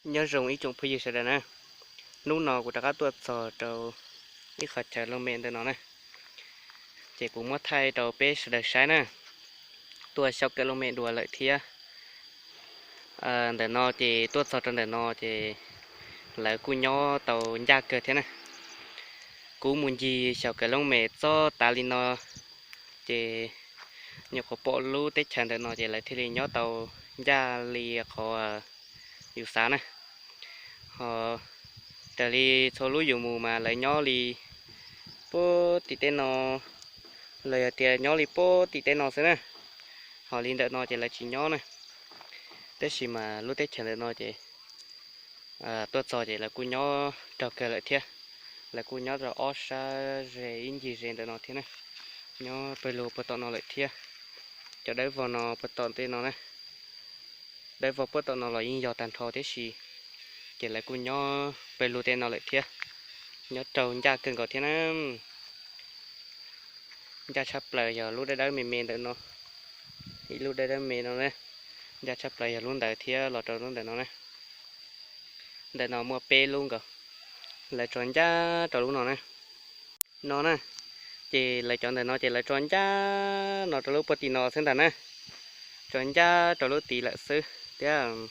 Nyob zoo ib tsoom phooj ywg sawv daws na, hnub no kuv rov qab tuaj txog rau ib qhov chaw looj mem ntawm no na, ces kuv muab thaij rau peb sawv daws saib na. Tuaj xyaum kawm looj mem dua lawm thiab. Ntawm no ces tuaj txog rau ntawm no ces lawv kuj nyob tau ncaj kawg thiab na. Kuv mus ncig xyaum kawm looj mem txog tav li no ces nyuam qhuav pom lub teb chaws ntawm no ces lawv thiaj li nyob tau ncaj li qhov yus xav na. Ho raws li txhua lub yus mus mas lawv nyob li puag tim teb no, los yog tias nyob li puag tim teb no xwb na. Ho li ntawm no ces lawv tsis nyob na. Tab sis mas lub teb chaws ntawm no ces tuaj txog ces lawv kuj nyob raug kawg lawm thiab. Lawv kuj nyob rau ob sab ze ib ncig ze ntawm no thiab na. Nyob pawg lug puag tom no lawm thiab. Cov dawb vog no puag tom tej no na, dawb vog puag tom no los yeej yog tag nrho tib si, ces lawv kuj nyob pawg lug tej no lawm thiab. Nyob raug ncaj kawg nkaus thiab na. Ncaj tshaj plaws yog lub dawb dawb me me ntawm no, ib lub dawb dawb me no na. Ncaj tshaj plaws yog lub ntawd thiab los rau lub ntawm no na. Ntawm no muaj peb lub nkaus, lawv tso ncaj rau lub no na. No na, ces lawv cov ntawm no ces lawv tso ncaj no rau lub puag tim no xwb ntag na. Tso ncaj rau lub tid lawm xwb thiab.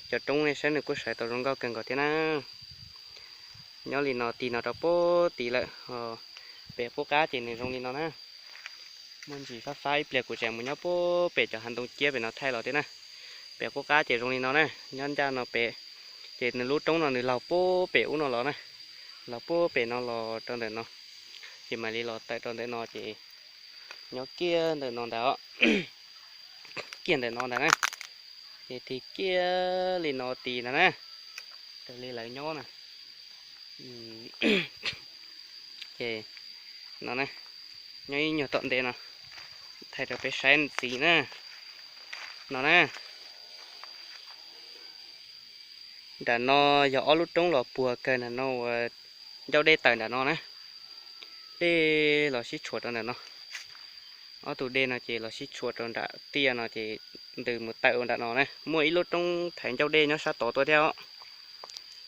Cov roob nej saib nws kuj sawv tau zoo nkauj kawg nkaus thiab na. Nyob li no tig no rau puag tid lawm. Pem qub qab ces nws zoo li no na. Muaj ntsis fab fab ib pliag kuv tseem mus nyob puag pem cov hav ntoo ciab pem no thaij los thiab na. Pem qub qab ces zoo li no na, nyob ncaj no pem, ces nws lub roob no nws laug puag pem ub no los na, laug puag pem no los rau ntawm no, ces mam li los tawm rau ntawm no ces nyob kiag ntawm no ntag os, kiag ntawm no ntag na, ces tig kiag li no tig ntag na, raws li lawv nyob na. Ces no na, nyob ib nyuag tom ntej no, thaij rau peb saib ntxiv na. No na, nram no yog ob lub roob los puag kawg nram no uas ncauj dej tawm nram no na. Dej los sib tshuam rau nram no. Ob tug dej no ces los sib tshuam rau nram tiaj no ces ntws mus tawm ua nram no na. Muaj ib lub roob thaiv ncauj dej nyob sab tod tuaj thiab os.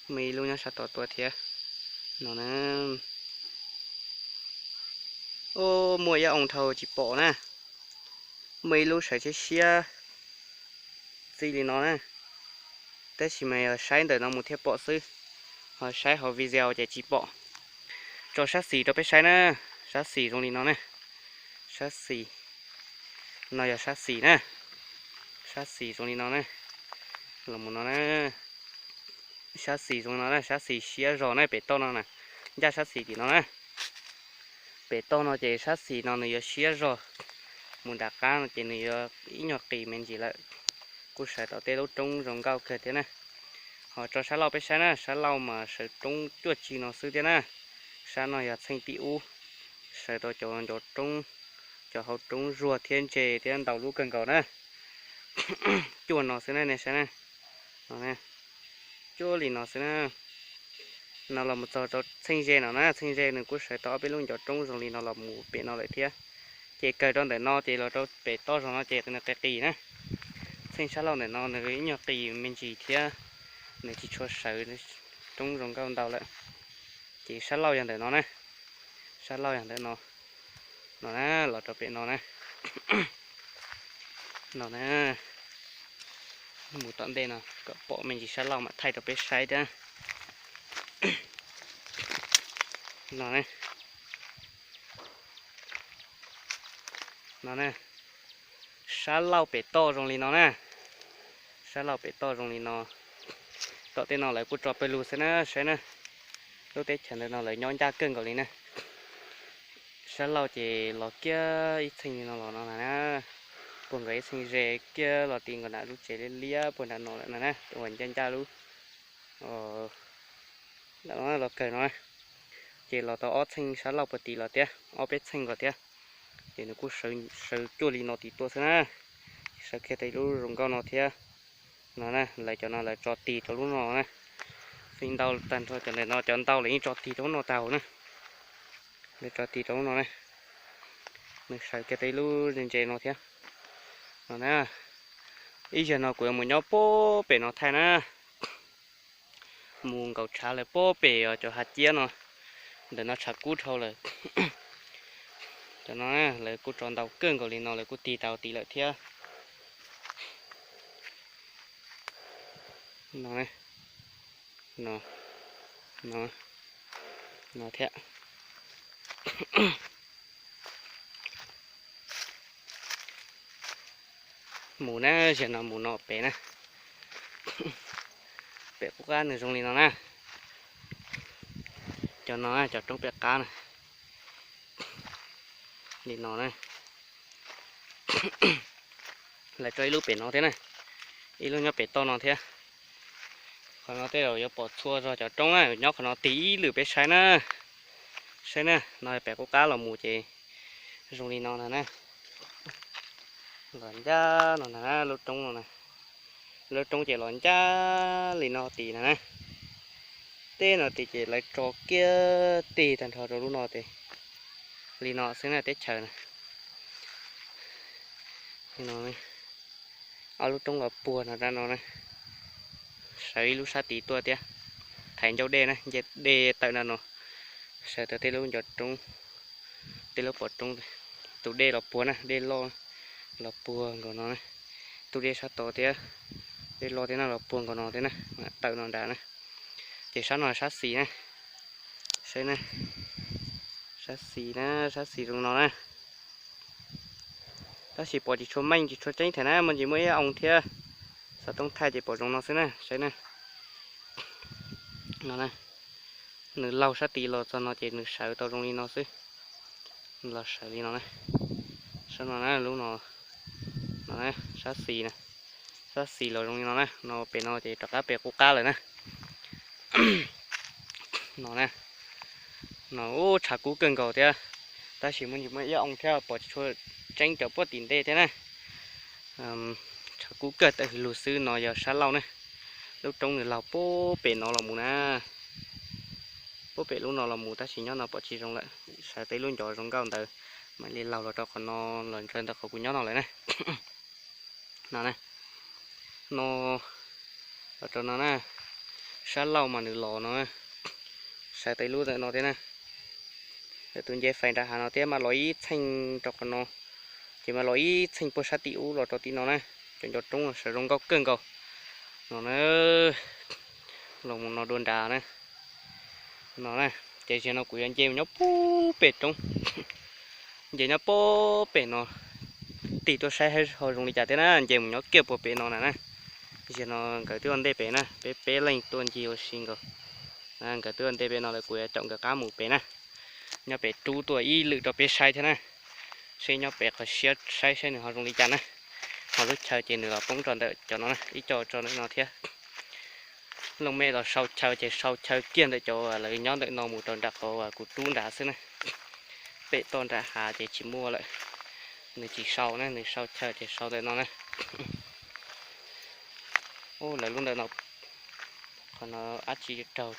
Muaj ib lub nyob sab tod tuaj thiab. No na. Muaj ib oo dhau tsis pom na. Muaj ib lub sawv siab siab txij li no na. Tab sis mas yog saib ntawm no mus thiaj pom xwb, ho saib hauv video ces tsis pom. Tso sab xis rau peb saib na. Sab xis zoo li no na. Sab xis, no yog sab xis na. Sab xis zoo li no na. Los mus no na. Sab xis zoo no na, sab xis siab zog na, pem toj no na. Ncaj sab xis tim no na. Pem toj no ces sab xis no nws yuav siab zog. Mus nram qab no ces nws yuav ib nyuag qis me ntsis lawm. Kuj sawv tau tej lub roob zoo nkauj kawg thiab na. Ho tso sab laug peb saib na, sab laug mas sawv roob cuaj tsig no xwb thiab na. Sab no yog txheej tim ub, sawv tau cov ncov roob, cov hauv roob zuag thiab ntse thiab ntau lub kawg nkaus na. Cuaj no xwb na nej saib na. No, cuaj li no xwb na. No los mus txog rau txheej ze no na, txheej ze nws kuj sawv tau ob peb lub ncov roob zoo li no los mus pem no lawm thiab. Ces kawg rau ntawm no ces los rau pem toj zog no ces nws qis qis na. Txheej sab laug ntawm no nws ib nyuag qis me ntsis thiab, nws tsis tshua sawv, roob zoo nkauj ntau lawm. Ces sab laug yog ntawm no na, sab laug yog ntawm no, no na, los rau pem no na. No na, mus tom ntej no kom pom me ntsis sab laug mam thaij rau peb saib thiab. No na, no na, sab laug pem toj zoo li no na. Sab laug pem toj zoo li no. Tom tej no lawv kuj tso pawg lug xwb na, saib na. Lub teb chaws ntawm no lawv nyob ncaj kawg nkaus li na. Sab laug ces los kiag ib txheej li no los no na, puag nkaus ib txheej ze kiag los ti nkaus nram lub tsev liab liab puag nram no lawm no na, uas ncaj ncaj lub, nram no los kawg no. Ces los tau ob txheej sab laug puag tid los thiab, ob peb txheej nkaus thiab. Ces nws kuj sawv cuaj li no tim tuaj xwb na. Sawv kiag tau ib lub zoo nkauj no thiab. No na, lawv cov no lawv tso tig rau lub no na. Feem ntau tag nrho cov ntawm no cov ntau lawv yeej tso tig rau lub no tag hauv na. Lawv tso tig rau lub no na. Nws sawv kiag tau ib lub ntse ntse no thiab. No na, ib zaug no kuv yuav mus nyob puag pem no thaij na. Mus nkaum tshav lawm pob pem os cov hav ciab no, ntawm no tshav kub dhau lawm. Cov no lawv kuj tso ntau kawg nkaus li no lawv kuj tig tau tid lawm thiab. No, no, no thiab. Mus na, zaum no mus no pem na. Pem qub qab nws zoo li no na. Cov no cov roob pem qab na. Li no na. Lawv tso ib lub pem no thiab na, ib lub nyob pem toj no thiab. Qhov no tej zaum yuav pom txhua zog cov roob na, nyob qhov no tig ib lwm peb saib na. Saib na, no pem qub qab los mus ces zoo li no na. Los ncaj no na, lub roob no na. Lub roob ces los ncaj li no tid na. Tej no tid ces lawv tso kiag tig tag nrho rau lub no ces li no xwb na teb chaws na. Ob lub roob los puag no rau no na. Sawv ib lub sab tid tuaj thiab. Thaiv ncauj dej na, nce dej tawm na no. Sawv tau tej lub ncov roob, tej lub pom roob. Tus dej los puag na, dej loj los puag nkaus no na. Tus dej sab tod thiab, dej loj thiab na los puag nkaus no thiab na, tawm no nrad na. Ces sab no sab xis na. Saib na, sab xis na, sab xis zoo no na. Tab sis pom tsis tshua meej tsis tshua tseeb thiab na, muaj ntsis muaj ib oo thiab. Xov tooj thaij ces pom zoo no xwb na, saib na. No na, nws laug sab tid los txog no ces nws sawv tau zoo li no xwb. Los sawv li no na. Sab no na, lub no, no na, sab xis na. Sab xis los zoo li no na, no pem no ces rov qab pem qub qab lawm na. No na, no ub tshav kub kawg nkaus thiab, tab sis muaj ntsis muaj ib oo thiab pom tsis tshua tseeb cov puag tim ntej thiab na. Tshav kub kawg tawm hws lug xwb. No yog sab laug na, lub roob nws laug puag pem no los mus na. Puag pem lub no los mus tab sis nyob no pom tsis zoo lawm, sawv tau lub ncov zoo nkauj ntawd mam li laug los rau qhov no, los ntsawv ntawm qhov kuv nyob no lawm na. No na, no, los rau no na, sab laug mas nws los no, sawv tau lub ntawm no thiab na. Tus nce fais nram hav no thiab mas los ib txheej rau qhov no, ces mas los ib txheej puag sab tim ub los rau tim no na. Cov ncov roob sawv zoo nkauj kawg nkaus. No na, los mus no dua nrad na. No na, ces zaum no kuv yuav nce mus nyob puag pem roob, nce nyob puag pem no, tig tuaj saib ho zoo li cas thiab na, nce mus nyob kiag puag pem no na na. Zaum no nkawd twb ua ntej pem na, peb peb leeg tuaj ncig ua si nkaus. Nkawd twb ua ntej pem no lawm kuv yuav caum nkawd qab mus pem na. Nyob pem rub tuaj ib lwm rau peb saib thiab na. Saib nyob pem qhov siab saib saib nws ho zoo li cas na. Ho lub chaw ces nws los poob rau ntawm cov no na, ib co rau ntawm no thiab. Looj mem los sau chaw ces sau chaw kiag ntawm cov lawv nyob ntawm no mus rau nram qhov uas kuv rub nrad xwb na. Pem toj nram hav ces tsis muaj lawm, nws tsis sau na, nws sau chaw ces sau ntawm no na. Ub, lawv lub ntawm no, qhov no dab tsi raug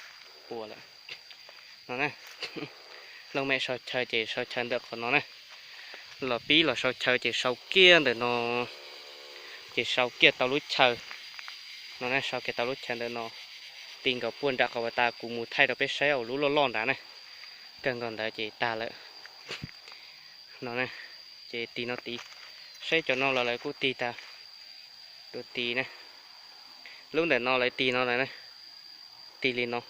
puas lawm. No na, looj mem sau chaw ces sau chaw ntawm qhov no na. Los pib los sau chaw ces sau kiag ntawm no, ces sau kiag tau lub chaw. No na, sau kiag tau lub chaw ntawm no, ti nkaus puag nram qhov uas tas kuv mus thaij rau peb saib lub loj loj nrad na. Kawg nkaus ntawd ces tag lawm. No na, ces tig no tid, saib cov no los lawv kuj tig tag. Tus tig na, lub ntawm no lawv tig no lawm na, tig li no,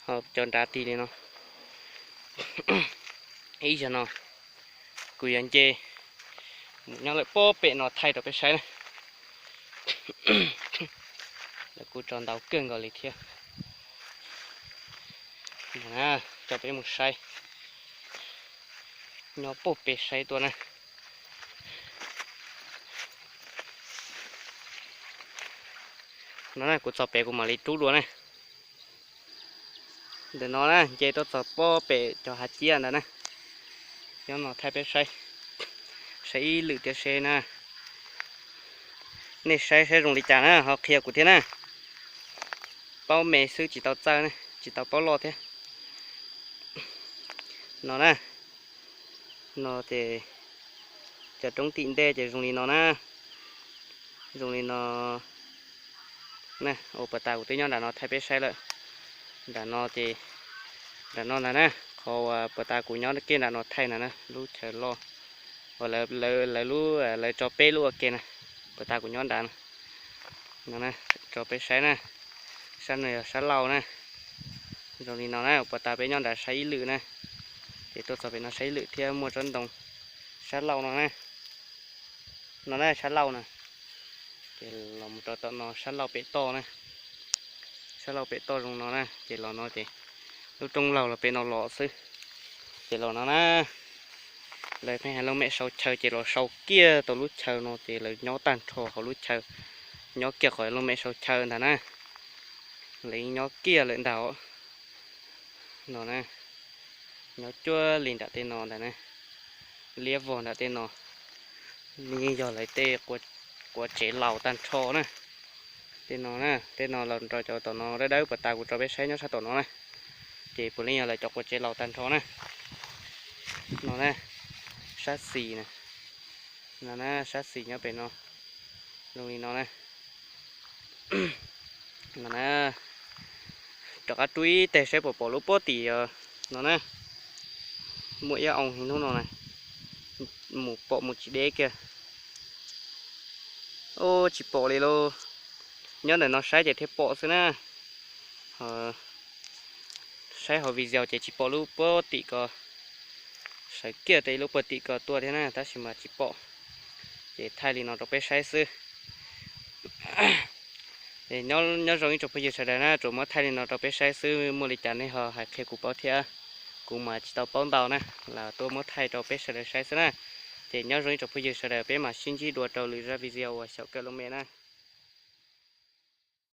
ho cov nrad tig li no. Ib zaug no kuv yuav nce mus nyob lawm puag pem no thaij rau peb saib na. Lawv kuj tso ntau kawg nkaus li thiab. Coj peb mus saib, nyob puag pem saib tuaj na. No na, kuv txog pem kuv mam li rub dua na. Ntawm no na, nce tuaj txog puag pem cov hav ciab ntawd na. Nyob no thaij peb saib, saib ib lwm tiam seb na. Nej saib saib zoo li cas na ho qhia kuv thiab na. Paub me xwb tsis tau txawj ne, tsis tau paub loj thiab. No na, no ces cov roob tim ntej ces zoo li no na, zoo li no. Uas puag ta kuv twb nyob nram no thaij peb saib lawm. Nram no ces, nram no ntag na, qhov uas puag ta kuv nyob kiag nram no thaij ntag na, lub chaw loj uas lawv, lawv tso peb lub ua ke na, puag ta kuv nyob nrad no, tso peb saib na. Sab no yog sab laug na. Zoo li no na, puag ta peb nyob nrad saib ib lwm na, ces tuaj txog pem no saib ib lwm thiab muaj tsob ntoo sab laug no na. No na sab laug na, ces los mus rau tom no sab laug pem toj na. Sab laug pem toj zoo no na, ces los no ces lub roob laug los pem no los xwb. Ces los no na, lawv pheej hais looj mem sau chaw ces los sau kiag tau lub chaw no ces lawv nyob tag nrho hauv lub chaw, nyob kiag qhov looj mem sau chaw ntag na. Lawv nyob kiag lawm ntag. No na, nyob cuag li nram tej no ntag na, liab vog nram tej no, yeej yog lawv tej quav tsev laus tag nrho na. Tej no na, tej no los nrog cov tom no dawb dawb puag ta kuv tso peb saib nyob sab tom no na, ces puav leej yog lawv cov quav tsev laus tag nrho na. No na, sab xis na, no na, sab xis nyob pem no, zoo li no na. No na, rov qab rub ib teg saib puas pom lub pob tim no na. Muaj ib oo hnub no na, mus pom mus tsis deb kiag. Ub, tsis pom li lauj. Nyob ntawm no saib ces thiaj pom xwb na. Saib hauv video ces tsis pom lub pob tim ko. Sawv kiag tau ib lub pob tim ko tuaj thiab na, tab sis mas tsis pom. Ces thaij li no rau peb saib xwb. Nyob zoo ib tsoom phooj ywg sawv daws na, tsuas muab thaij li no rau peb saib xwb, muaj li cas nej ho hais qhia kuv paub thiab. Kuv mas tsis tau paub ntau na, los tuaj muab thaij rau peb sawv daws saib xwb na. Ces nyob zoo ib tsoom phooj ywg sawv daws, peb mam sib ntsib dua rau lwm zaj video uas xyaum kawm looj mem na.